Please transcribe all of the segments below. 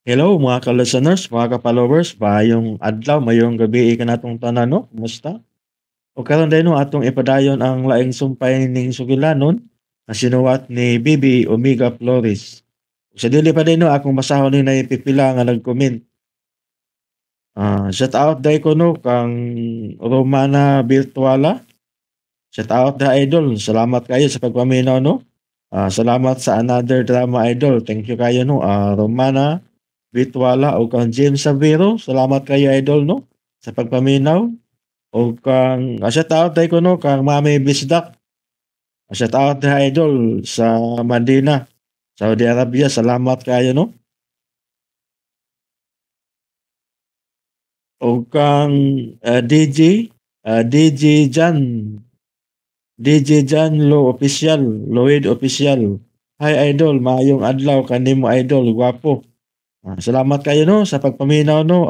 Hello mga ka-listeners, mga ka-followers, maayong adlaw, maayong gabi kanatong tanan, no? Kumusta? O karon day no, atong ipadayon ang laing sumpay ning sugilanon na sinuwat ni Bibi Omega Flores. Sa dili pa day no, akong basahon ni nay pipila nga nag-comment. Shout out day ko no kang Romana Virtuala. Shout out da idol. Salamat kayo sa pagpaminaw no. Salamat sa another drama idol. Thank you kayo no. Romana Virtuala o kang James Savero. Salamat kayo idol no sa pagpaminaw. O kang shout out day ko no kang Mami Bisdak. Shout out da idol sa Madina, Saudi Arabia. Salamat kayo no. O kang DJ DJ Jan DJ Jan Lo Official, Lloyd Official. Hi idol, maayong adlaw kanimo idol, gwapo. Salamat kayo no sa pagpaminaw no,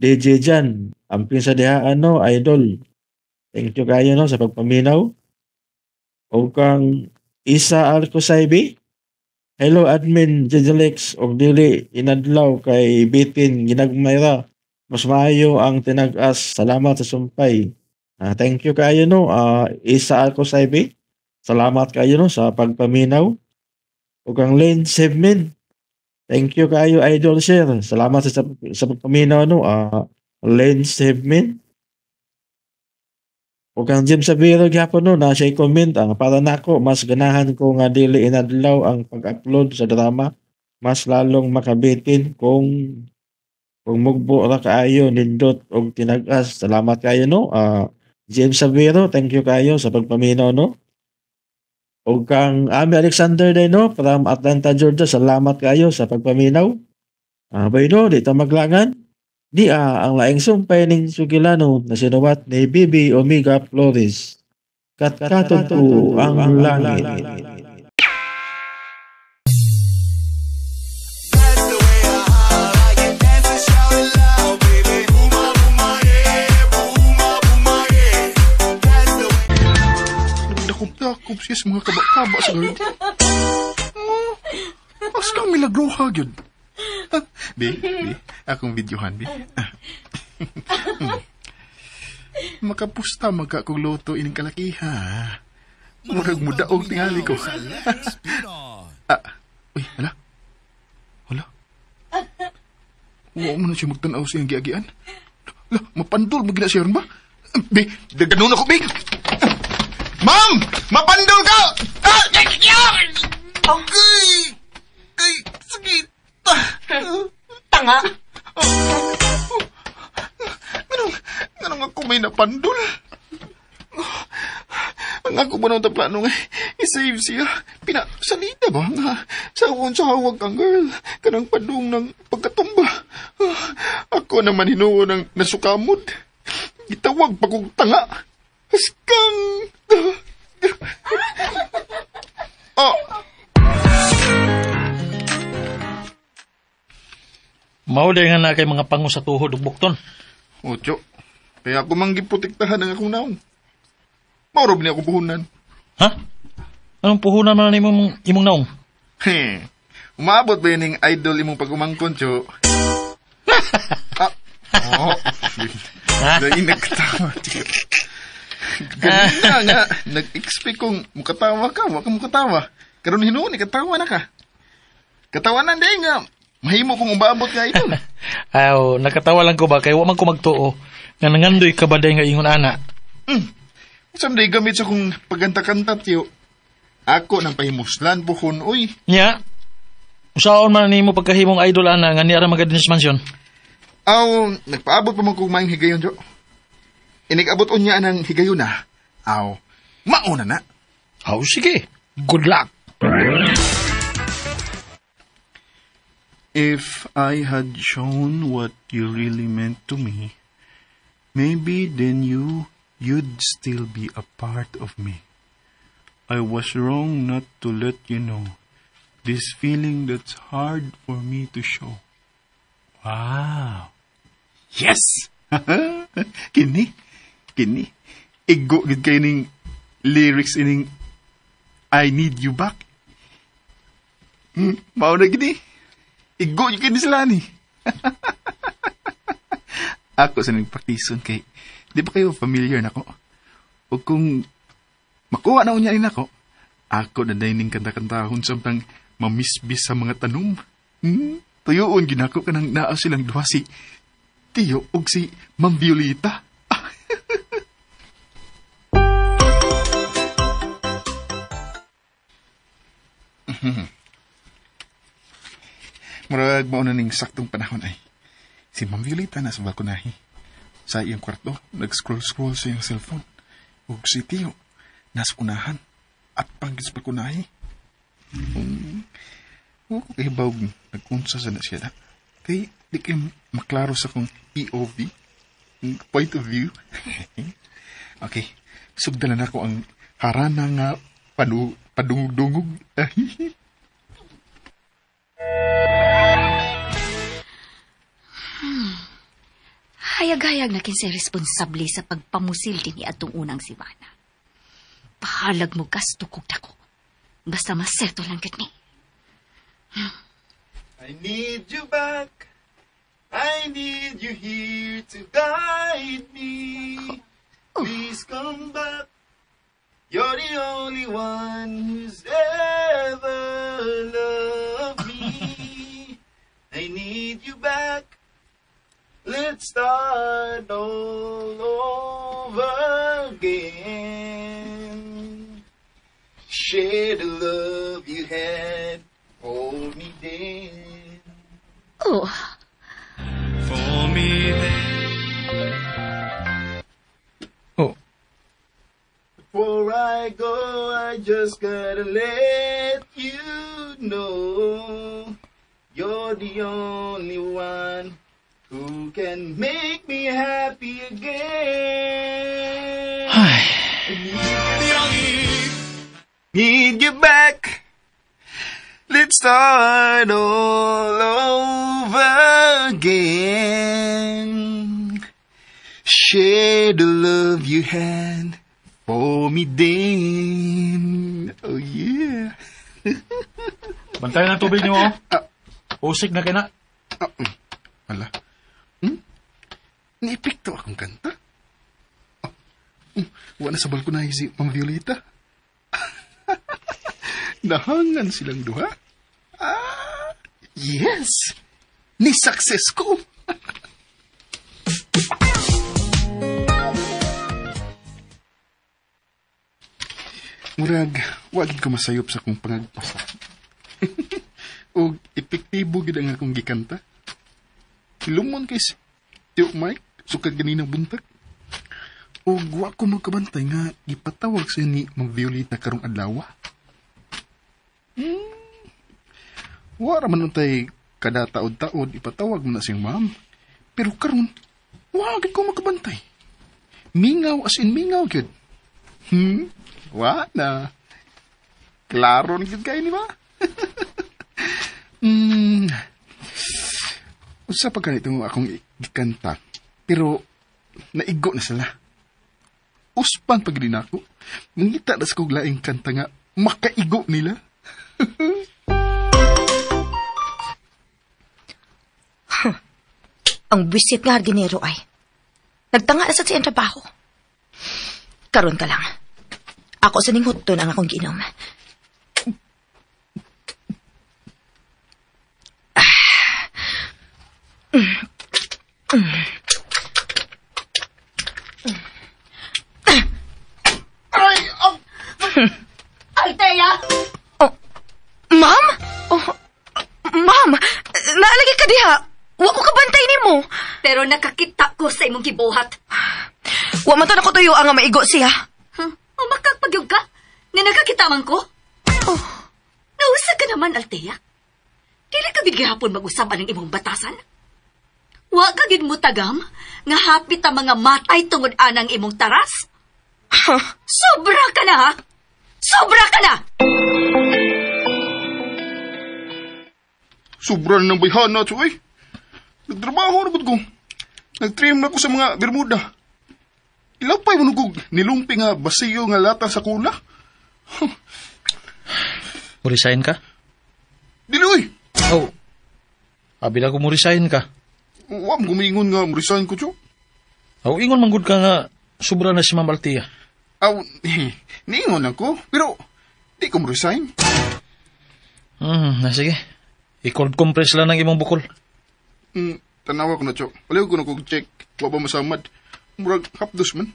DJ Jan. Amping sa dihaan no, idol. Thank you kayo no sa pagpaminaw. O kang Isa Alcosaibi. Hello admin Jejelex og dili inadlaw kay bitin ginagmay ra. Mas maayo ang tinag-as. Salamat sa sumpay. Thank you kayo no, Isa Alcosaibi. Salamat kayo no sa pagpaminaw. Ug ang Lane Seven. Thank you kayo idol sir. Salamat sa pagpaminaw no, Lane Seven. Ug ang Jim Sabiro gyapon no na siya comment ang para nako mas ganahan ko nga dili inadlaw ang pag-upload sa drama, mas lalong makabitin kung mugbo ra kaayo nindot og tinag-as. Salamat kayo no, James Sabiro, thank you kayo sa pagpaminaw no. Og kang Ami Alexander day no from Atlanta, Georgia, salamat kayo sa pagpaminaw. Bayno, di ta maglangan. Di ang laing sumpay ning sugilano na sinuwat ni Bibi Omega Flores. Katkaton to ang langit. Nagdakop-dakop siya sa mga kaba-kaba sa garden. Oh, as kang milagroha gyud. Bi, akong videohan, bi. Makapusta magka kong luto ining kalakiha. Murag mudaog tingali ko. Uy, hala. Hala. Wa mo na siya magtan-aw sa iyang giagian. Hala, mapandol mo gina siya ron ba? Bi, daganon ako, bi. Ma'am! Mapandol ka! Ah! Oh. Ay! Ay! Sakit! Tanga! Anong ako may napandol? Ang ako ba nung plano nga i-save siya? Pinasalita ba nga? Sawon sa hawag ang girl. Kanang padung ng pagkatumba. Ako naman hinuo ng nasukamod. Itawag pa kong tanga. Askang! Oh! Mao nga na kay mga pango sa tuhod ug bukton. Ocho, kaya ako mang giprotektahan ang akong naong. Maurob niya akong puhunan. Ha? Anong puhunan man imong imong naong? He. Umaabot ba yun yung idol imong pag-umangkon, Cho? Ah, oh. Dahil nagkatawa, Cho. Ganina nga, nag-expect kong mukatawa ka, wa ka mukatawa. Karon hinuon, ikatawa na ka. Katawanan din nga. Mahimo kong umaabot nga idol. Ayaw, nakatawa lang ko ba kay wa man ko magtuo nga nangandoy ka ba day nga ingon ana. Samday gamit sa kong pagkanta-kanta tiyo. Ako nang pahimuslan buhon oy. Nya. Usaon man nimo pagkahimong idol ana nga niara magad dinis mansion? Aw, nagpaabot pa man kog maayong higayon jo. Inig-abot unya nang higayon na. Aw, mauna na. Aw, sige. Good luck. If I had shown what you really meant to me, maybe then you'd still be a part of me. I was wrong not to let you know this feeling that's hard for me to show. Wow. Yes! Kini. Igo gid kay ning lyrics ining I need you back. Mao na gini. Igo yung kini sila ni. Ako sa nagpraktison kay di ba kayo familiar nako? O kung makuha na unya ni nako, ako na dining kanta-kantahon samtang mamisbis sa mga tanom. Tuyuon ginako kanang naa silang duha si Tio ug si Ma'am Violeta. Murag mao na ning saktong panahon ay. Si Ma'am Violeta nasa balkonahe. Sa iyang kwarto, nag-scroll-scroll sa iyang cellphone. Ug si Tio nasa unahan at panggit sa balkonahe. Wa ko kahibawg nag-unsa sa na siya na. Kay di kay maklaro sa kong POV, point of view. Okay, sugdalan ako ang harana nga padungog-dungog. Hayag-hayag na kinsay responsable sa pagpamusil din ni atong unang simana. Pahalag mo gasto kog dako. Basta maserto lang gid ni. I need you back. I need you here to guide me. Please come back. You're the only one who's ever loved me. I need you back. Let's start all over again. Share the love you had for me then. Oh. For me then. Oh. Before I go, I just gotta let you know you're the only one who can make me happy again. Ay. Need you back. Let's start all over again. Share the love you had for me then. Oh yeah. Bantayan ang tubig niyo, oh. Usik na kina. Wala. Niepekto akong kanta. Oh, wala sa balkonahe si Ma'am Violeta. Nahangan silang duha. Ah, yes! Ni-success ko! Murag, wag ko masayop sa akong pangagpasa. Og epektibo gid ang akong gikanta. Hilumon kay si Tio Mike, sukad ganinang buntag. Og wa ko magkabantay nga gipatawag siya ni Ma'am Violeta karong adlaw. Wa ra man untay kada taod-taod ipatawag mo na siyang ma'am. Pero karon, wa gid ko magkabantay. Mingaw as in mingaw gyud. Wa na. Klaro na gyud kayo ni ba? Usa pa ganito akong gikanta, pero naigo na sila. Uspan pag din ako. Mangita na sa kong laing kanta nga makaigo nila. Ang bisit nga hardinero ay. Nagtanga na sa siyang trabaho. Karon ka lang. Ako sa ning hutton ang akong giinom. Aray! Oh! Althea! Oh, ma'am? Oh, ma'am, naalagi ka diha. Wa ko kabantay nimo. Pero nakakita ko sa imong gibuhat. Wa man to nako tuyo ang maigo siya. Huh? O makakpagyog ka? Nga nakakita man ko? Oh. Nausa ka naman, Althea. Dili ka gihapon mag-usab ang imong batasan? Wa ka gid mo tagam nga hapit ang mga matay tungod anang imong taras? Huh? Sobra ka na, ha? Sobra ka na! Sobra na ng bayhana, tsoy. Nagtrabaho na ba't ko? Nagtrim na ko sa mga Bermuda. Ilapay mo nugog nilumpi nga basiyo nga lata sa kula. Resign ka? Dili, uy! Oh, Abi na ko mo resign ka. Wa mo gumingon nga mo resign ko, Cho. Aw, ingon man gud ka nga sobra na si Ma'am Althea. Aw, niingon lang ko, pero di ko mo resign. Na sige. I-cold compress lang ang imong bukol. Tanawa ko na, Cho. Paliw ko na kong check. Wa ba masamad? Murag hapdos man.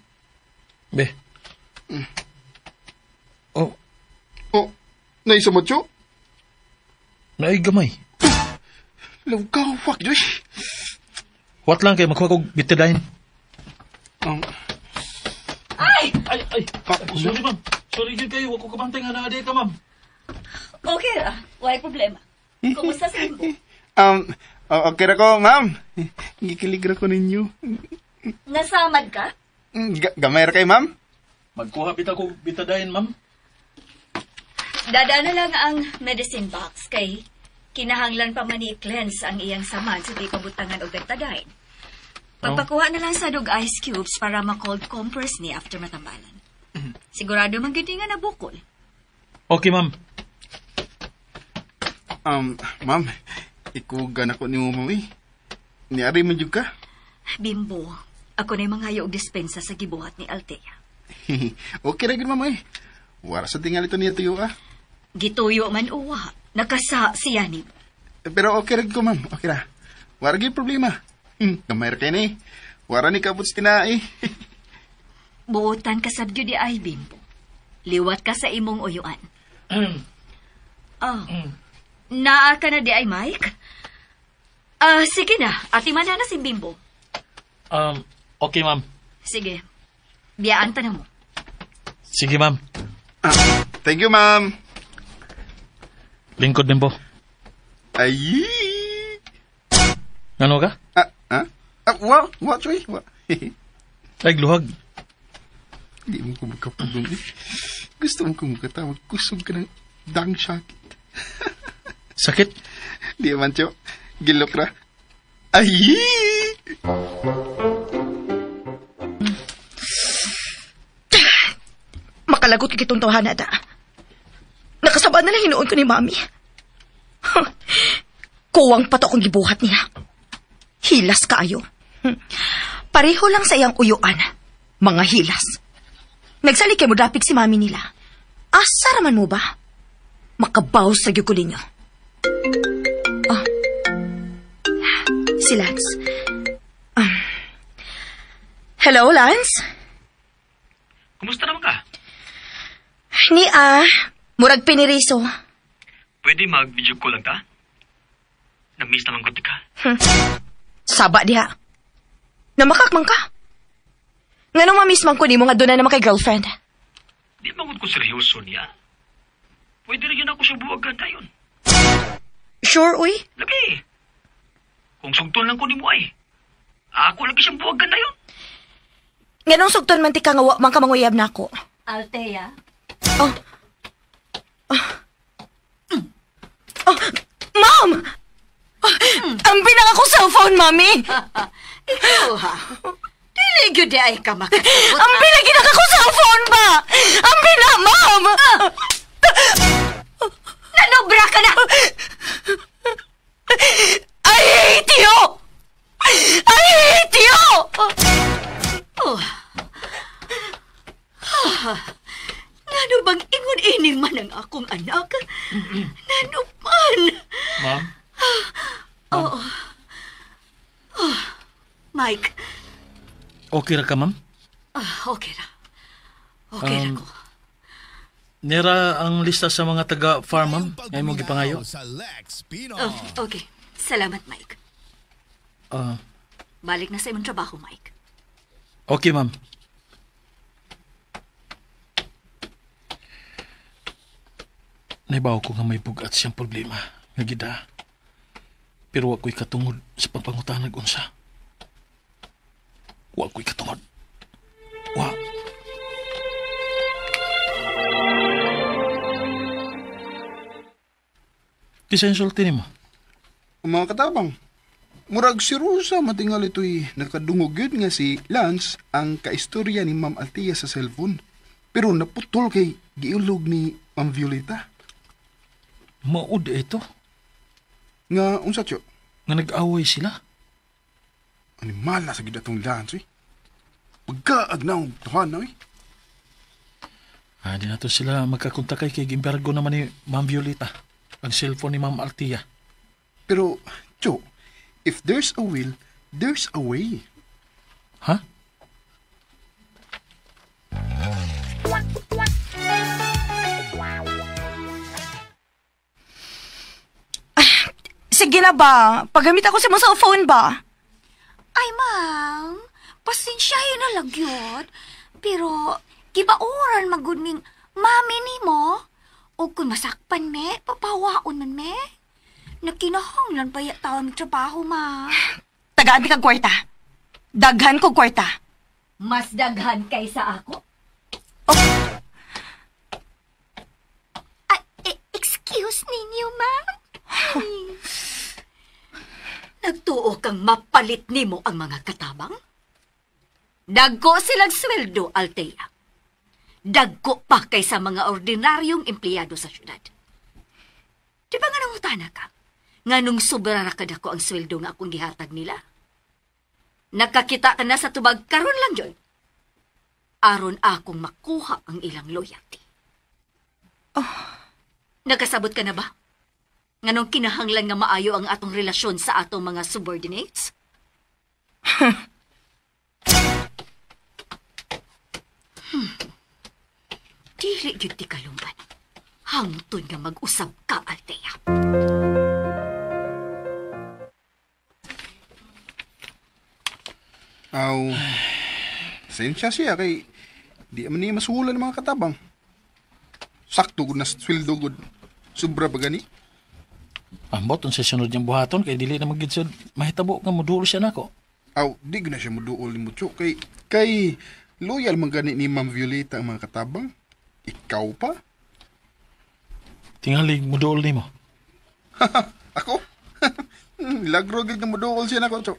Be. Oh. Oh, naisamad, Cho? Naay gamay. Lawgawak, Josh. What lang kay magkuha kog betadine. Ay! Ay, ay. Sorry, ma'am. Sorry gyud kayo. Wa ko kabantay nga naa ka, ma'am. Okay ra. Walay problema. Kumusta sa imo? Okay ra ko, ma'am. Gikilig ra ko ninyo. Nasamad ka? Gamay ra kay, ma'am. Magkuha bitaw kog betadine, ma'am. Dada na lang ang medicine box kay kinahanglan pa man i-cleanse ang iyang samad sa di pabutangan og betadine. Pagpakuha na lang sa dog ice cubes para ma-cold compress ni after matambalan. Sigurado man gyud nga nabukol. Okay, ma'am. Ma'am, ikugan ako ni mo, ma'am. Niari man jud ka. Bimbo, ako na'y mangayo og dispensa sa gibuhat ni Althea. Okay ra gyud, ma'am. Wara sa tingali to niya tuyo, ah. Gituyo man uwa. Nakasa siya ni. Pero okay ra gyud ko, ma'am. Okay ra. Wara gyud problema. Gamay ra kay ni. Wara ni kabot sa tinae. Buotan ka sab gyud di ay, Bimbo. Liwat ka sa imong uyuan. Oh. Naa ka na di ay, Mike? Sige na. Ati man na si Bimbo. Okay, ma'am. Sige. Biyaan ta na mo. Sige, ma'am. Thank you, ma'am. Lingkod, Bimbo. Ay! Ngano ka? Wa, Choy? Wa. Ay, luhag. Di mo ko magkapugong eh. Gusto mo ko magkatawag. Kusog ka ng dang sakit. Sakit? Di man, Cho. Gilok ra. Ay! Makalagot ka kitong tawhana da. Nakasabaan na lang hinuon ko ni Mami. Kuwang pa to akong gibuhat niya. Hilas kaayo. Pareho lang sa iyang uyuan. Mga hilas. Nagsali kay mo dapik si Mami nila. Asa raman mo ba? Makabaw sa gyud ko ninyo. Oh. Si Lance. Hello, Lance? Kumusta naman ka? Ni murag piniriso. Pwede mag-video call lang ta? Na-miss naman ko ka. Saba diha. Namakak man ka. Nganong ma-miss man ko nimo nga doon na naman kay girlfriend? Di man ko seryoso niya. Pwede rin yun ako siya buwagan tayon. Sure, uy? Lagi. Kung sugton lang ko ni mo ay. Ako lagi siyang buwagan tayon. Nganong sugton man ti ka nga wa man ka manguyab na ako? Althea? Oh. Oh. Oh, Ma'am! Ang binang ako cellphone, Mami! Ikaw, ha? Dili gyud di ay ka makasabot. Ang binang ako cellphone ba? Ang binang, Ma'am! Nanobra ka na! I hate you! I hate you! Oh. Ngano bang ingon-ining man ang akong anak? Ngano man? Ma'am? Oo. Oh. Mike. Okay ra ka, ma'am? Okay ra. Okay ra ko. Nira ang lista sa mga taga-farm, ma'am. Ngayon mo gipangayo. Oh, okay. Salamat, Mike. Balik na sa imong trabaho, Mike. Okay, ma'am. Naibaw ko nga may bugat siyang problema. Nga gida. Pero wa ko'y katungod sa pagpangutanag unsa. Wa ko'y katungod. Wa. Kisa insulti nimo? Mga katabang, murag si Rosa matingal ito'y nakadungog yun nga si Lance ang kaistorya ni Ma'am Althea sa cellphone. Pero naputol kay giulog ni Ma'am Violeta. Maud ito? Nga, unsa, Cho? Nga nag-away sila. Animal na sa gid atong Lance, eh. Pagkaag na ang tuhan na, eh. Ah, di na to sila magkakontakay kay gimbargo naman ni Ma'am Violeta. Ang cellphone ni Ma'am Altia. Pero, Cho, if there's a will, there's a way. Ha? Sige na ba? Paggamit ako sa mong cellphone ba? Ay, ma'am, pasensyahin na lang yun. Pero, gibauran magud ming mami nimo. O kung masakpan me, papawaon man me. Nagkinahanglan pa yata ang trabaho, ma. Tagaan mi kag kwarta. Daghan kog kwarta. Mas daghan kaysa ako? Oh. Ay, excuse ninyo, ma'am. Nagtuo kang mapalit nimo ang mga katabang? Dagko silang sweldo, Althea. Dagko pa kaysa mga ordinaryong empleyado sa syudad. Di ba nga nangutana ka? Nga nung sobra ra kadako ang sweldo nga akong gihatag nila? Nakakita ka na sa tubag karon lang yun. Aron akong makuha ang ilang loyalty. Oh. Nakasabot ka na ba? Nganong kinahanglan nga maayo ang atong relasyon sa atong mga subordinates? Dili gyud ti kalumban. Hangtod nga mag-usab ka, Althea. Aw, sensya siya kay di man niya masuhulan ng mga katabang. Sakto gud na sweldo gud. Sobra pa gani. Ambot, unsa sunod niyang buhaton kay dili na magid sad mahitabo nga moduol siya nako. Aw, di gud na siya moduol nimo, Cho. Kay loyal man gani ni Ma'am Violeta ang mga katabang. Ikaw pa? Tingali moduol nimo. Ako? Lagro gid nga moduol siya nako, Cho.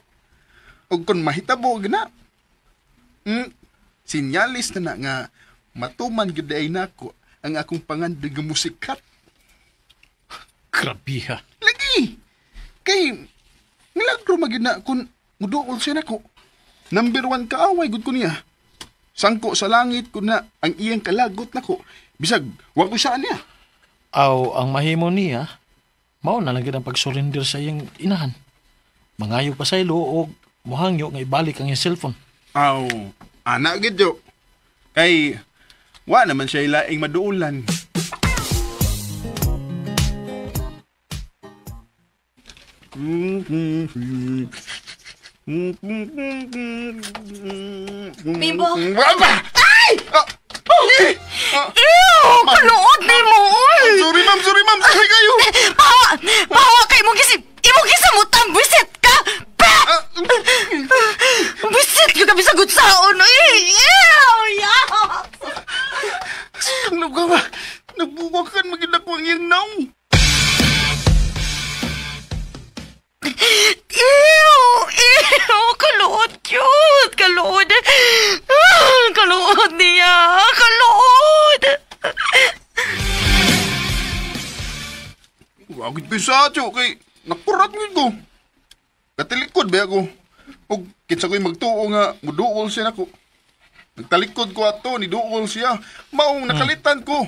Og kung mahitabo gid na. Sinyalis na nga matuman gid ay nako ang akong pangandoy nga musikat. Grabe ha. Lagi. Kay nilagro magid na kun muduol siya nako. Number 1 kaaway gud ko niya. Sangko sa langit kun na ang iyang kalagot nako. Bisag wa ko saan niya. Aw, ang mahimo niya, mao na lang gid ang pag-surrender sa iyang inahan. Mangayo pa sa ilo og mohangyo nga ibalik ang iyang cellphone. Aw, ana gid yo. Kay wa naman siya ilaing maduulan. Bimbo! Ay! Ew! Kaluot ni mo! Sorry ma'am, sorry ma'am, sorry kayo! Pawa! Pawa kay imong gisamutang buisit ka! Pa! Buisit ka kabisagot saon! Ew! Yuck! Ang lugawa, nagbuwakan maging ako ang iyang naong. Ew! Ew! Kaluot cute! Kaluot! Kaluot niya! Kaluot! Wagit ko sa atyo kay nakurat ngid ko. Katilikod ba ako? Og kinsa ko'y magtuo nga muduol siya nako. Nagtalikod ko ato ni duol siya. Maong nakalitan ko.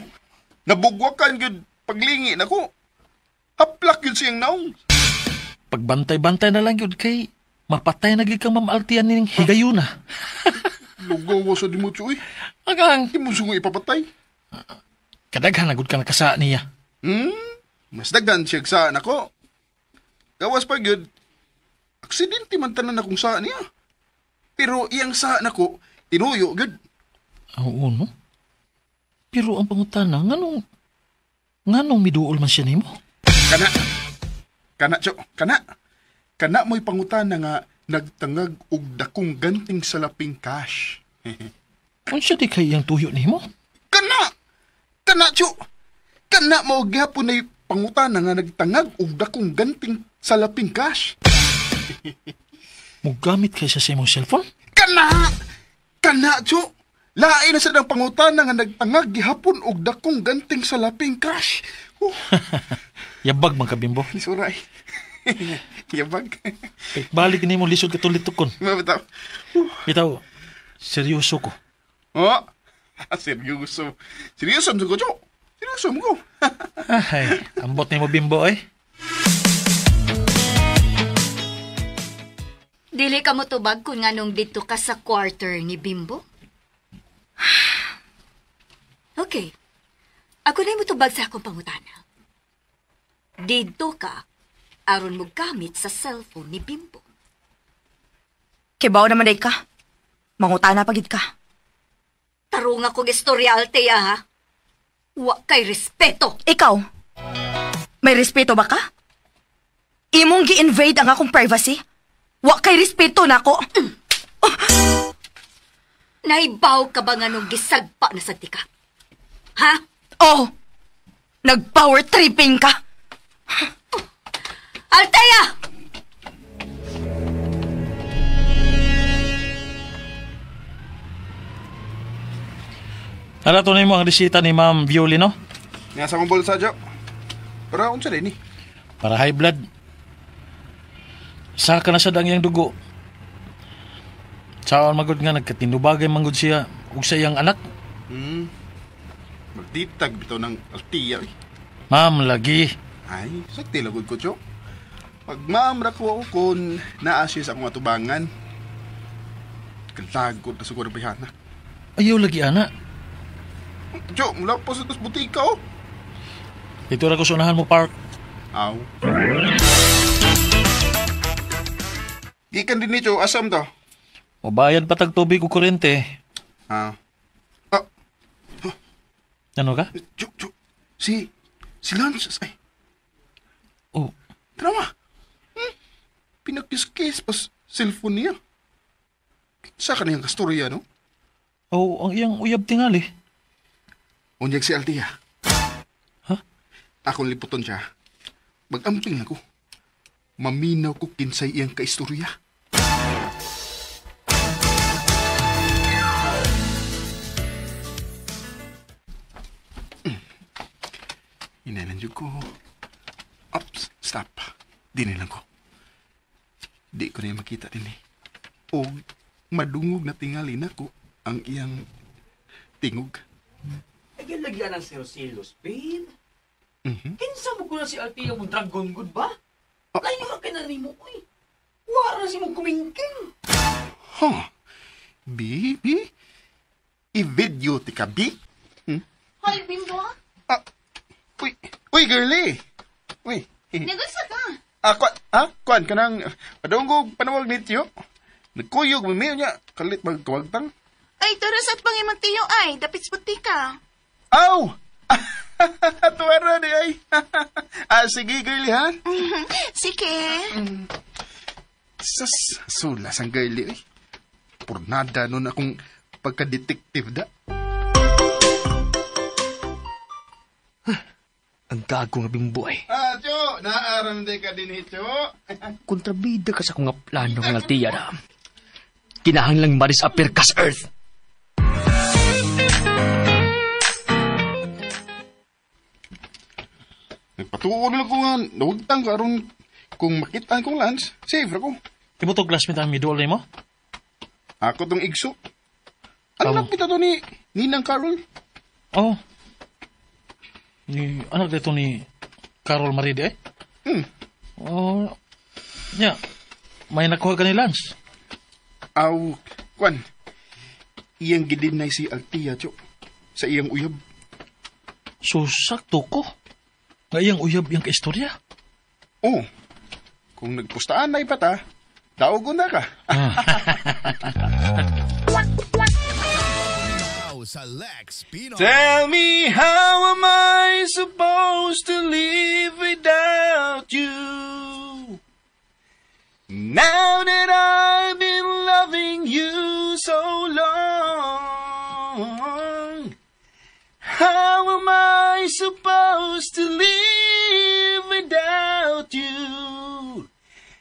Nabugwakan gyud paglingi nako. Haplak gyud siyang naong. Pagbantay-bantay na lang yun kay mapatay na gid kang Ma'am Altia ning higayuna. Lugaw sa di mo, Choy. Agang. Di mo sungo ipapatay. Kadaghan na gud ka nakasa niya. Mas daghan siya saan ako. Gawas pa gyud. Aksidente man tanan akong saan niya. Pero iyang saan ako, tinuyo gyud. Oo, no? Pero ang pangutana, nganong miduol man siya nimo? Kana. Kana, Cho. Kana. Kana mo'y pangutana nga nagtangag og dakong ganting sa laping cash. Unsa di kay iyang tuyo nimo? Kana! Kana, Cho! Kana mao gyapon ay pangutana nga nagtangag og dakong ganting sa laping cash. Mugamit kay sa imong cellphone? Kana! Kana, Cho! Lain na sa dang pangutana nga nagtangag gihapon og dakong ganting sa laping cash. Oh. Yabag man ka, Bimbo. Lisuray. Yabag. Balik ni mo lisod katulitukon. Mabitaw. Bitaw, seryoso ko. Oh, seryoso. Seryoso mo ko, Jo. Seryoso mo ko. Ay, ambot ni mo Bimbo eh. Dili ka mo tubag kung nganong dito ka sa quarter ni Bimbo? Okay. Ako na mo tubag sa akong pangutana. Dito ka, aron mo gamit sa cellphone ni Bimbo. Kibaw naman day ka. Mangutana pagid ka. Tarong akong istorya, Althea, ha? Wa kay respeto. Ikaw, may respeto ba ka? Imong gi-invade ang akong privacy? Wa kay respeto nako. Oh. Naibaw ka ba nga nung gisagpa na sa tika? Ha? Oh! Nag-power tripping ka! Althea! Hala, tunay mo ang resita ni Ma'am Violino? Nasa akong bulsa, Jo. Pero unsa din ni? Para high blood. Saka na sa dang iyang dugo. Saan magod nga nagkatinubagay manggod siya ug sa iyang anak. Magditag bitaw ng Althea. Eh. Ma'am, lagi. Ay, sakti lagod ko, Jo. Pag ma'am ra ko kung naa siya sa akong atubangan. Kalagod na siguro bayana. Ayaw lagi, ana. Jo, mula po sa tos butika, oh. Dito ra ko sa unahan mo, Park. Aw. Gikan din ni Jo, asam to? Mabayad pa tag tubig o kuryente. Ah. Ah. Huh. Ano ka? Jo, Jo. Si Lance, ay. Oh. Tara ma. Pinagkiskis pa cellphone niya. Sa kaniyang kastorya, no? Oh, ang iyang uyab tingali. Unyag si Althea. Huh? Akong liputon siya. Mag-amping ako. Maminaw ko kinsay iyang kaistorya. Inailan ko. Oops, stop. Dinilang ko. Di ko na makita din eh. O madungog na tingali na ko ang iyang tingog. Ay, lagyan ng selos-selos, babe. Mm-hmm. Kinsa mo ko na si Althea mong dragon good ba? Oh. Lain nga kay narimo ko eh. Wara si mong kumingking. Huh? Bi? I-video ti ka, Bi? Hmm? Hoy, Bimbo. Ah, uy, uy, girlie. Uy. Nagunsa ka? Ah, kuan, kanang, padunggog panawag ni Tiyo. Nagkuyog, mamiyo niya, kalit magkawagtang. Ay, tara sa pangimang tiyo ay, dapit sa butika. Aw! Tuwara di ay. Ah, sige, girlie, ha? Sige. Sas, sulas ang girlie, ay. Purnada nun akong pagka-detective da. Ang gago nga Bimbo ay. Ah, Tiyo, naaram di ka din, Tiyo. Kontrabida ka sa kong plano ng Althea na. Kinahanglang ma-disappear ka sa Earth. Nagpatuon lang ko nga, nawagtang karon kung makita kong Lance, safe ra ko. Di mo to classmate ang middle name mo? Ako tong igso. Ano napita to ni Ninang Carol? Oh. Ni, anak dito ni Carol Maride eh? Hmm. Oh. Nya, may nakuha ka ni Lance. Aw, kwan. Iyang gidinay si Althea, Tiyo. Sa iyang uyab. So, sakto ko. Nga iyang uyab iyang kaistorya. Oh, kung nagpustaan na ipata, daogon na ka. Tell me how am I supposed to live without you? Now that I've been loving you so long, how am I supposed to live without you?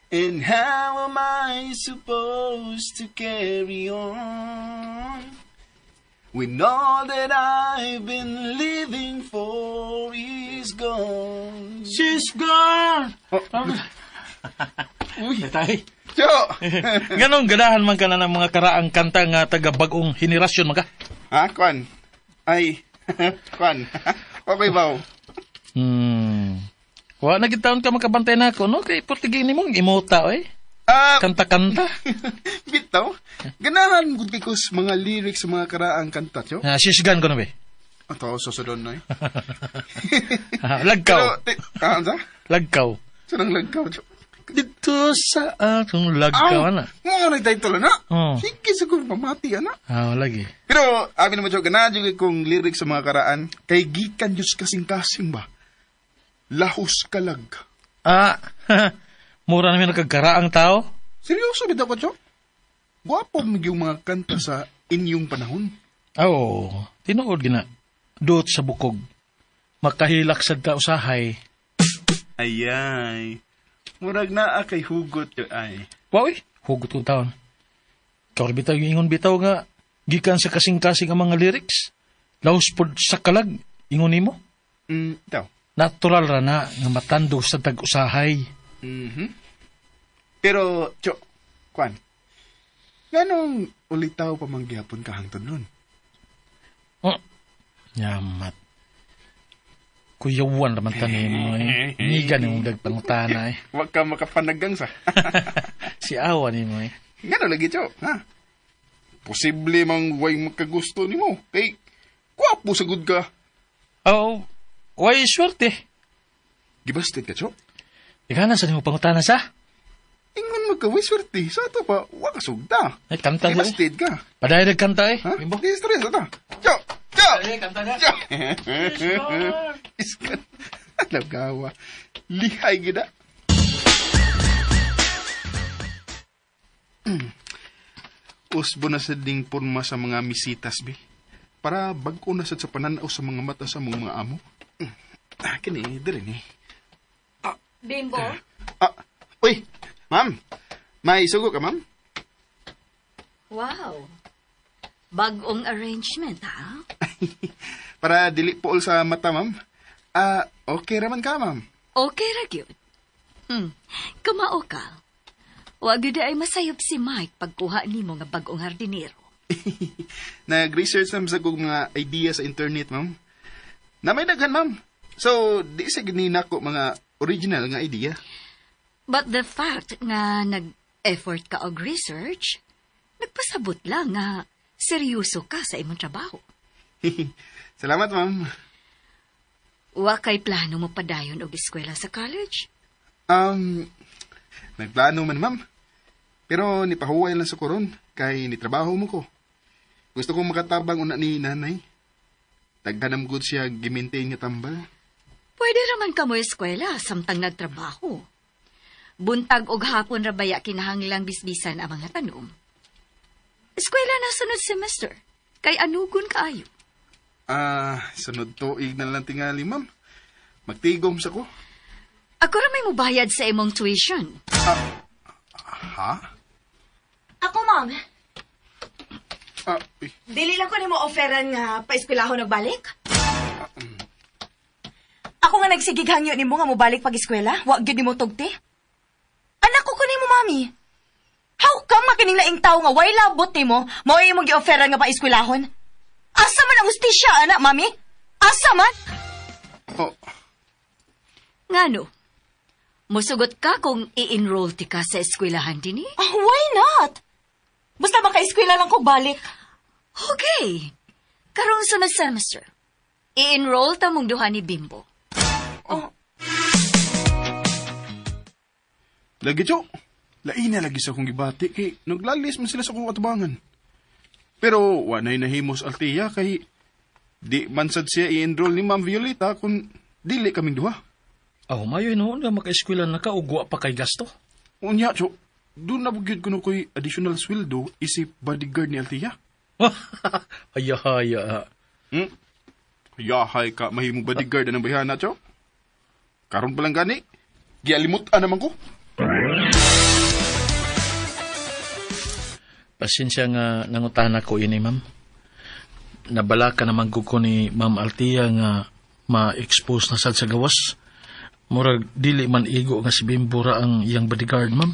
And how am I supposed to carry on when all that I've been living for is gone? She's gone! Oh, Uy. Tay. Cho! Ganong ganahan man ka na ng mga karaang kanta nga taga bagong henerasyon man ka. Ha, Kwan? Ay, Kwan. Okay ba? Wa na gid taon ka makabantay na ako, no? Kay Portuguese ni mong imuta, oy. Ah, Kanta-kanta. bitaw. Ganahan gud kay ko sa mga lyrics sa mga karaang kanta, Cho. Ah, sisgan ko na, be. Ato, susunod na eh. Lagkaw. Pero, ano? Lagkaw. Saan ang lagkaw, Cho? Dito sa akong lagkaw, ana. Mo na title na. Oo. Sige sa kong pamati, ana. Ah, lagi. Pero, abi naman, Cho, ganahan jud kong lyrics sa mga karaan. Kay gikan Diyos kasing-kasing ba? Lahos kalag. Ah, mura namin nagkagkaraang tao. Seryoso bitaw ko, Cho? Gwapo mo yung mga kanta sa inyong panahon. Oo, tinuod gina. Duot sa bukog. Makahilak sad ka usahay. Ayay. Murag naa kay hugot yo ay. Wow, eh. Hugot kong taon. Ikaw bitaw yung ingon bitaw nga gikan sa kasing-kasing ang mga lyrics. Laos pod sa kalag, ingon nimo. Daw. Natural ra na nga matando sa tag-usahay. Mhm. Pero, Cho, Kwan, nganong ulitaw pa man gihapon ka hangtod nun? Oh, nyamat. Kuyawan raman tanim mo eh. Niga ni mong dagpangutana eh. Wag ka makapanagang sa. Si awa ni mo eh. Ngano lagi, Cho, ha? Posible mang way makagusto nimo. Kay, gwapo sa good ka. Oh, way swerte. Gibasted ka, Cho? Ikaw na sa nimo pangutana sa? Ingon mo ka, way swerte. Sa ato pa, wa ka sugda. Ay, kanta di. Gibasted ka. Padayon nagkanta eh. Ha? Bimbo. Di stress ata. Cho! Cho! Eh, kanta na. Cho! Iskan. Alam gawa. Lihay gida. Usbo na sad ding porma sa mga misitas, be. Para bag-o na sad sa pananaw sa mga mata sa mga amo. Ah, kini, diri ni. Bimbo? Ah, uy, ma'am. May sugo ka, ma'am? Wow. Bagong arrangement, ha? Para dili pool sa mata, ma'am. Ah, okay raman ka, ma'am. Okay ra gyud. Kamao ka. Wa gyud ay masayop si Mike pagkuha nimo nga bag-ong hardinero. Nag-research naman sa kong mga idea sa internet, ma'am. Na may daghan, ma'am. So, di sa ganina ko mga original nga idea. But the fact nga nag-effort ka og research, nagpasabot lang nga seryoso ka sa imong trabaho. Salamat, ma'am. Wa kay plano mo padayon og eskwela sa college? Nagplano man, ma'am. Pero nipahuway lang sa koron kay nitrabaho mo ko. Gusto kong makatabang una ni nanay. Daghan good siya gimaintain nga tambal. Pwede raman ka mo eskwela samtang nagtrabaho. Buntag og hapon ra baya kinahanglang bisbisan ang mga tanom. Eskwela na sunod semester. Kay anugon kaayo. Ah, sunod tuig na lang tingali, ma'am. Magtigom sa ko. Ako ra may mubayad sa imong tuition. Ha? Ako, ma'am. Ah, uy. Dili lang ko nimo offeran nga paeskwelahon nagbalik. Ako nga nagsigig hangyo nimo nga mobalik pag eskwela, wa gyud nimo tugti. Anak ko nimo, mami. How come makining laing tawo nga way labot nimo, mao imong gi-offeran nga paeskwelahon? Asa man ang hustisya, anak, mami? Asa man? Oh, Ngano? Musugot ka kung i-enroll ti ka sa eskwelahan dinhi? Oh, why not? Basta maka-eskwela lang ko balik. Okay. Karong sunod semester, i-enroll ta mong duha ni Bimbo. Oh. Lagi, Cho. Lain na lagi sa akong gibati kay naglalis man sila sa akong atubangan. Pero wa na'y nahimos Althea kay di man sad siya i-enroll ni Ma'am Violeta kung dili kaming duha. Oh, mayo noon nga maka-eskwela na ka ug wa pa kay gasto. Unya, Cho, doon na gyud kuno ko'y additional sweldo isip bodyguard ni Althea. Ayahaya. Yahay ka, mahimong bodyguard anang bayhana, Cho. Karon pa lang gani, gialimot-an naman ko. Pasensya nga nangutana ko ini, ma'am. Nabala ka naman ko ni Ma'am Althea nga ma-expose na sad sa gawas. Murag dili man igo nga si Bimbo ra ang iyang bodyguard, ma'am.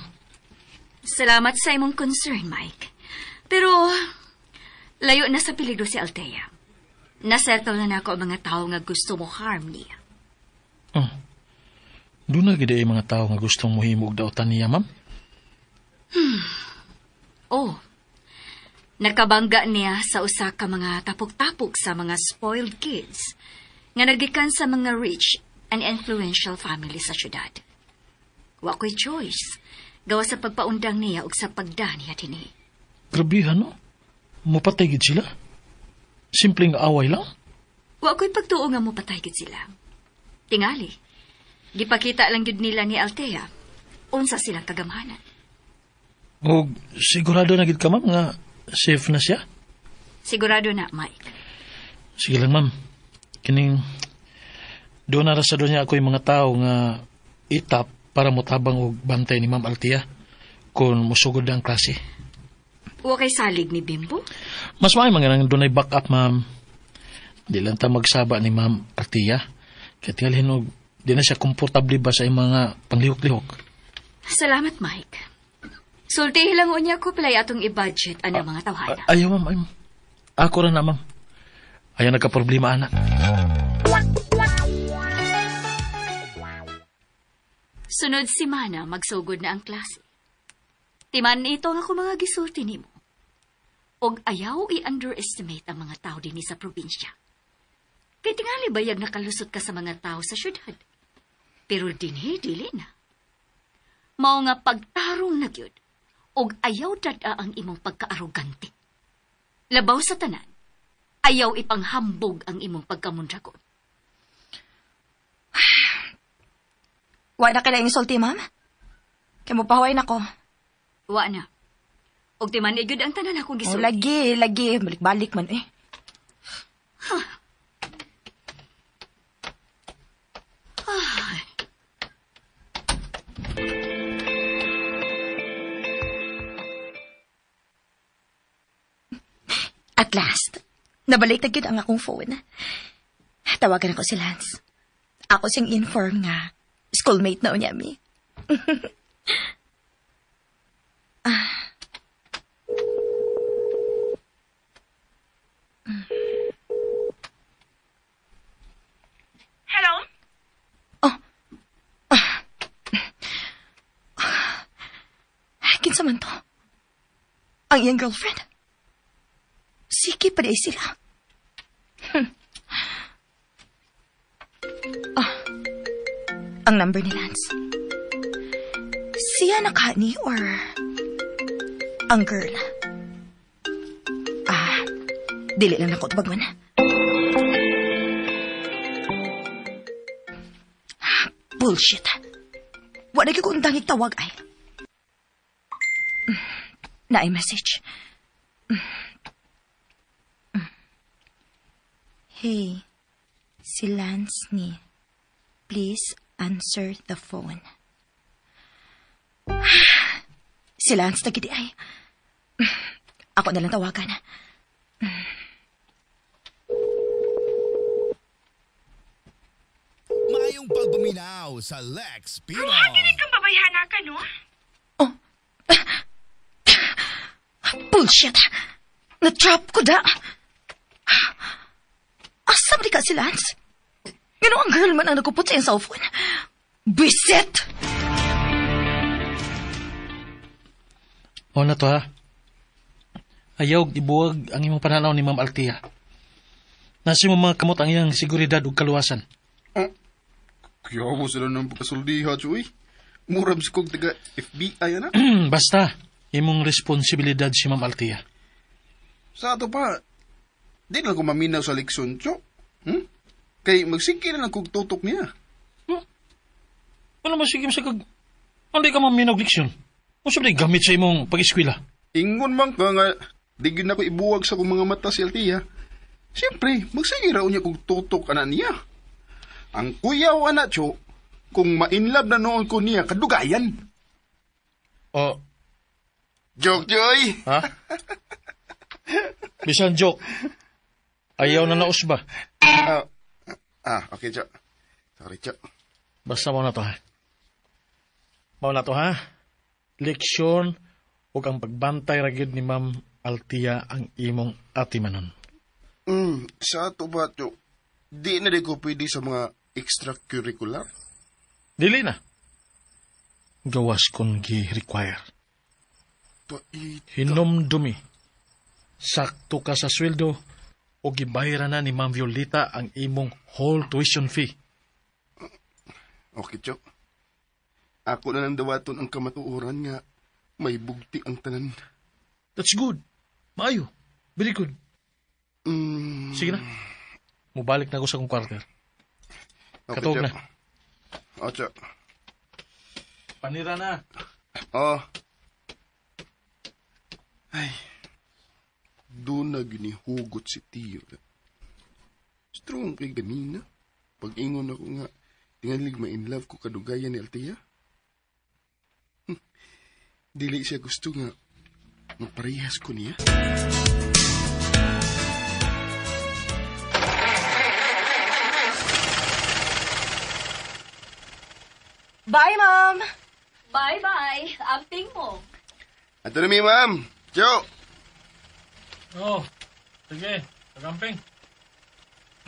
Salamat sa imong concern, Mike. Pero layo na sa peligro si Althea. Nasettle na nako ang mga tao nga gusto mo harm niya. Oh. Doon na gid ay mga tao nga gustong muhimo og dautan niya, ma'am. Oh. Nakabangga niya sa usa ka mga tapok-tapok sa mga spoiled kids nga nagikan sa mga rich and influential family sa syudad. Wa ko'y choice gawa sa pagpaundang niya ug sa pagda niya dinhi. Grabe, ano? Mupatay gid sila? Simpleng away lang? Wa ko'y pagtuo nga mopatay gid sila. Tingali, gipakita lang gid nila ni Althea unsa silang kagamhanan. Og sigurado na gid ka, ma'am, nga safe na siya? Sigurado na, Mike. Sige lang, ma'am. Kining doon na ra sa doon niya ako yung mga tao nga itap para motabang og bantay ni Ma'am Althea kung musugod na ang klase. Wa kay salig ni Bimbo? Mas maayo man nga doon ay backup, ma'am. Di lang ta magsaba ni Ma'am Althea. Kaya tingalhin og di na siya komportable ba sa iyang mga panglihok-lihok. Salamat, Mike. Sultihi lang unya ko pilay atong i-budget ang mga tawhana. Ayaw, ma'am. Ayaw. Ako ra na, ma'am. Ayaw nagka-problema, anak. Sunod si Mana, magsugod na ang klase. Timan ito nga ako mga gisulti nimo. Og ayaw i-underestimate ang mga tao dinhi sa probinsya. Kay tingali bayag nakalusot ka sa mga tao sa syudad. Pero dinhi dili na. Mao nga pagtarong na gyud, og ayaw dad-a ang imong pagkaarogante. Labaw sa tanan, ayaw ipanghambog ang imong pagkamundragon. Wa na kailangan insulti, ma'am? Kaya mo pahuway na ko. Wa na. Og timan gyud ang tanan akong Oh, gisulti. lagi, lagi. Balik-balik man eh. Ay. At last, nabalik na gyud ang akong phone. Tawagan ako si Lance. Ako siyang inform nga schoolmate na unya mi. Hello? Oh. Kinsa man to? Ang iyang girlfriend? Sige pa di sila. Ang number ni Lance. Siya nakani or ang girl? Ah, dili lang nako tubag man. Bullshit. Wala gyud ko undang tawag ay. Naay message. Hey, si Lance ni. Please answer the phone. Si Lance na gidi ay. Ako na lang tawagan. Maayong pagpaminaw sa Lex Pino. Kang babayhana ka, no? Oh. Bullshit. Na-trap ko da. Asa ba di ka si Lance? Ngano ang girl man ang nagupot sa iyang cellphone? Bisit! O na to, ha? Ayaw ibuwag ang imong pananaw ni Ma'am Althea. Nasa imong mga kamot ang iyang seguridad ug kaluwasan. Kaya mo sila ng pagkasuldiha, Chuy. Murab si kog taga FBI, ana. Basta, imong responsibilidad si Ma'am Althea. Sa ato pa, di na ko maminaw sa leksyon, Cho. Kay magsige na lang kog tutok niya. Ano masigim sa kag... Hindi ka maminaw leksyon? Unsa ba gamit sa imong pag-eskwela? Ingon man ka nga, di gyud na ko ibuwag sa kong mga mata si Althea. Siyempre, magsige raw niya kog tutok ana niya. Ang kuyaw ana, Cho, kung ma-inlove na noon ko niya, kadugayan. Oh. Joke, Joy! Ha? Bisan joke. Ayaw na naus ba? Okay, Cho. Sorry, Cho. Basta mo na to, ha? Mao na to, ha? Leksyon ug ang pagbantay ra gyud ni Ma'am Altia ang imong atimanon. Sa ato ba, Tiyo? Di na di ko pwede sa mga extracurricular? Dili na. Gawas kon gi-require. Hinumdumi. Sakto ka sa sweldo o gibayra na ni Ma'am Violeta ang imong whole tuition fee. Okay, Tiyo. Ako na lang dawaton ang kamatuoran nga may bugti ang tanan. That's good. Maayo. Very good. Sige na. Mubalik na ako sa akong kwarter. Okay, Katuog Tiyo. na. O, Tiyo. Panira na. Oh. Ay. Doon na ginihugot si Tiyo. Strong kay ganina. Pag-ingon ako nga, tingalig ma-in love ko kadugayan ni Althea. Dili siya gusto nga maparehas ko niya. Bye, Ma'am! Bye-bye. Amping mo. Ato na mi, Ma'am. Tiyo! Oh, sige. Pagamping.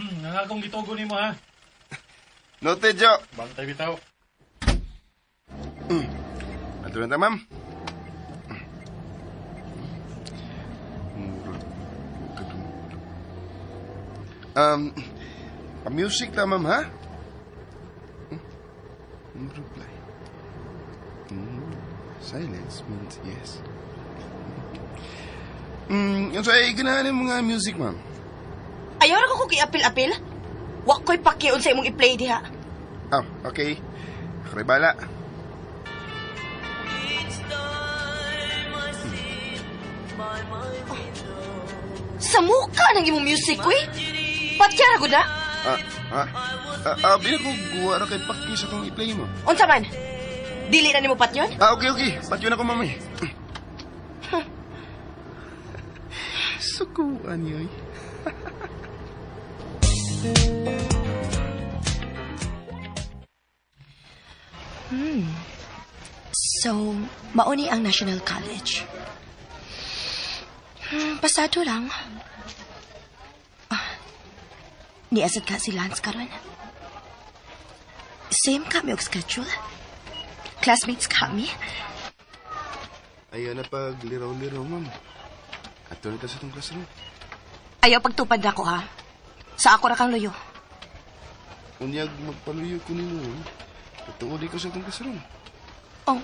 Nga akong gitugo nimo, ha? Noted, Tiyo. Bantay bitaw. Ato na ta, Ma'am. Mura. Kadungog. Pa-music ta, Ma'am, ha? Reply. Silence means yes. Yung sa ganahan yung mga music, ma'am. Ayaw na ko kung i-apil-apil. Wa ko'y pakiun sa imong i-play diha. Oh, okay. Ako'y bala. Sa mukha ng imong music, uy. Patyara ko na. Abi ko guwa ra kay paki sa akong i-play mo. Unsa man? Dili na nimo patyon? Okay, okay. Patyon ako, mami. Sukuan yoy. So, mauni ang National College. Pasado lang. Niasad ka si Lance karon. Same kami og schedule. Classmates kami. Ayaw na pag liraw-liraw, ma'am. Ato na ta sa itong classroom. Ayaw pagtupad na ko, ha? Sa ako ra kang luyo. Unyag magpaluyo ko nimo. Patuod ko sa itong classroom. Oh.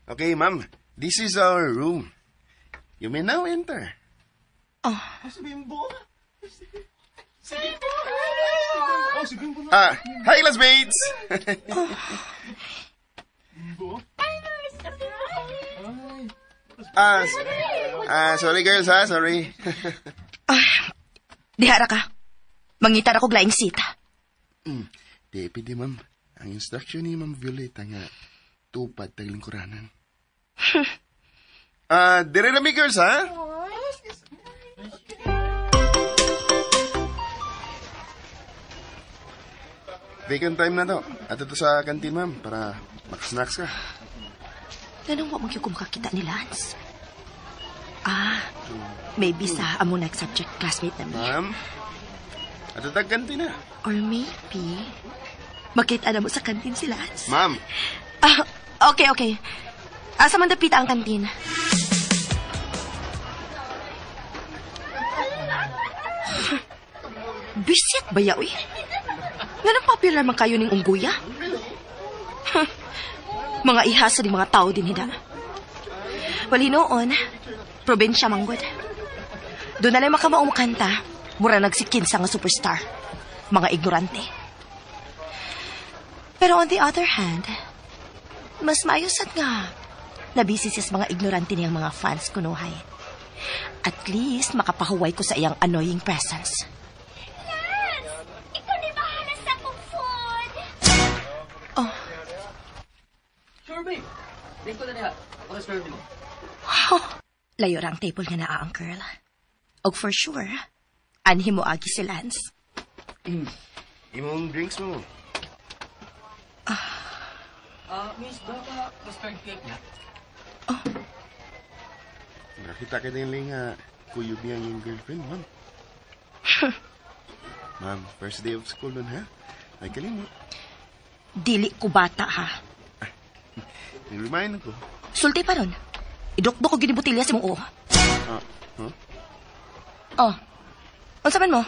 Okay, ma'am. This is our room. You may now enter. Oh. Si Bimbo. Si Bimbo. Oh, si Bimbo. Hi, classmates! Sorry girls, ha? Sorry. Dihara ka. Mangita ra kog laing seat. Di, pwede, ma'am. Ang instruction ni Ma'am Violeta nga tupad taglingkuranan. Dire na mi girls, ha? Vacant time na to. Ato to sa canteen, ma'am, para makasnacks ka. Ganun wa magyud ko makakita ni Lance. Maybe sa among next subject classmate na mi. Ma'am, ato tag canteen na. Or maybe, makita na mo sa canteen si Lance. Ma'am. Okay, okay. Asa man dapita ang kantin? Bisit ba ya, uy? Nganong popular man kayo ning ungguya? Mga ihasa ni mga tao din hida. Wali noon, probinsya manggod. Doon na lang makamaong kanta, mura nagsikinsa nga superstar. Mga ignorante. Pero on the other hand, mas maayos at nga. Nabisi siya sa mga ignorante niyang mga fans kunuhay. At least makapahuway ko sa iyang annoying presence. Lance! Ikaw ni bahala sa akong food! Oh. Sure, babe. Dito na niya. Ako serve mo. Oh, Layo ra ang table nga naa, Uncle. Og for sure, anhi mo agi si Lance. Imong drinks mo. Ah, miss, baka custard cake na? Nakita ka din nga kuyog niya yung girlfriend, ma'am. Ma'am, first day of school nun, ha? Ay, kalimo. Dili ko bata, ha? Ni-remind ko. Sulti pa ron. Idukdok ko gini botelya sa imong uo. Ah, huh? Oh. Unsa man mo?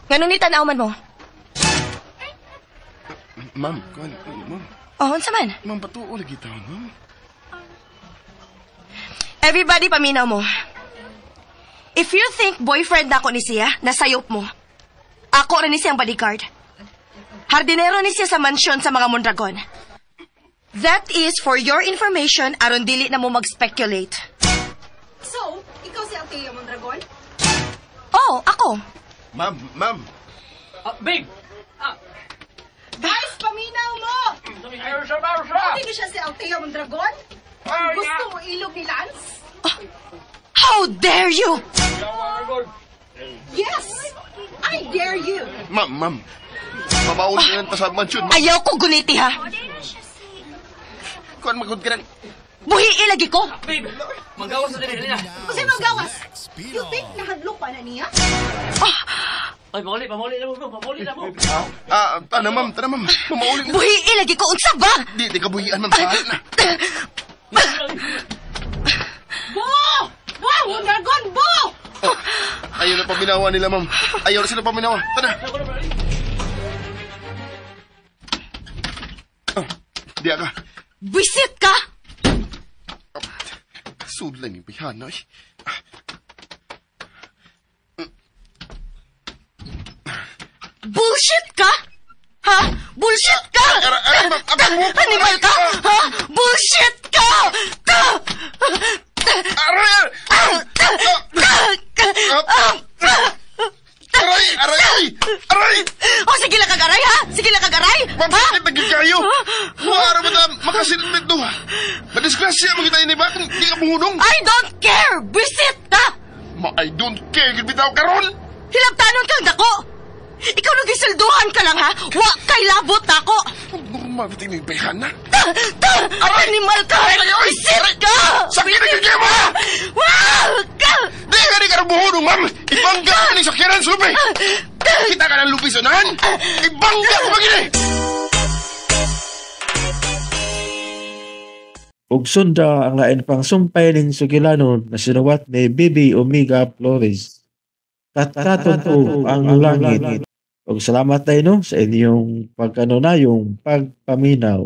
Nganong ni tanaw man mo? Ma'am, kuan, ma'am. Oh, unsa man? Ma'am, patuo lagi taon, ma'am. Everybody, paminaw mo. If you think boyfriend nako ni siya, nasayop mo. Ako rin ni siyang bodyguard. Hardinero ni siya sa mansyon sa mga Mondragon. That is for your information aron dili na mo mag-speculate. So, ikaw si Althea Mondragon? Oh, ako. Ma'am, ma'am. Ah, babe! Guys, paminaw mo! Hindi siya si Althea Mondragon? Gusto mo ilog ni Lance? How dare you! Yes! I dare you! Ma'am, ma'am. Mamaon ka lang ta sa mansyon. Ma'am. Ayaw ko guniti ha. Kuan magod ka lang. Buhi lagi ko. Babe! Manggawas na din na. Kasi magawas! You think nahadlok pa na niya? Ay, pamuli, pamuli na mo, bro. Pamuli na mo. Ah, tana ma'am, tana ma'am. Mamauli na. Buhi lagi ko. Unsa ba? Di, di ka buhian, ma'am. Saan na? Bo! Bo! Mondragon, bo! Oh, ayaw na paminawa nila, ma'am. Ayaw na sila paminawa. Tana. Ah, di ka. Buisit ka! Sudlan yung bihana, eh. Bullshit ka! Ha? Bullshit ka! Animal ka! Ha? Bullshit ka! Aray! Aray! Aray! Aray! Oh, sige lang kag-aray, ha? Sige lang kag-aray! Ma'am, sakit na gyud kayo! Wala ba ta makasilmit do? Madisgrasya mo kita ini ba? Di ka muhunong? I don't care! Buisit ka! Ma, I don't care! Gud bitaw karon! Hilabtanon kang dako! Ikaw nagisilduhan ka lang, ha? Wa kay labot ako! Normal ba tingin bayhan na? Animal ka! Buisit ka! Sakit na gyud kayo mo! Wa ka! Di ka ni karon buhunong, ma'am! Ibangga ka ni sakyanan sa lupi! Kita ka ng lupi sa unahan! Ibangga ko ba gini? Ug sunda ang lain pang sumpay ning sugilanon na sinuwat ni Bibi Omega Flores. Katkaton ang langit. Ug salamat tayo no sa inyong pagkano na yung pagpaminaw.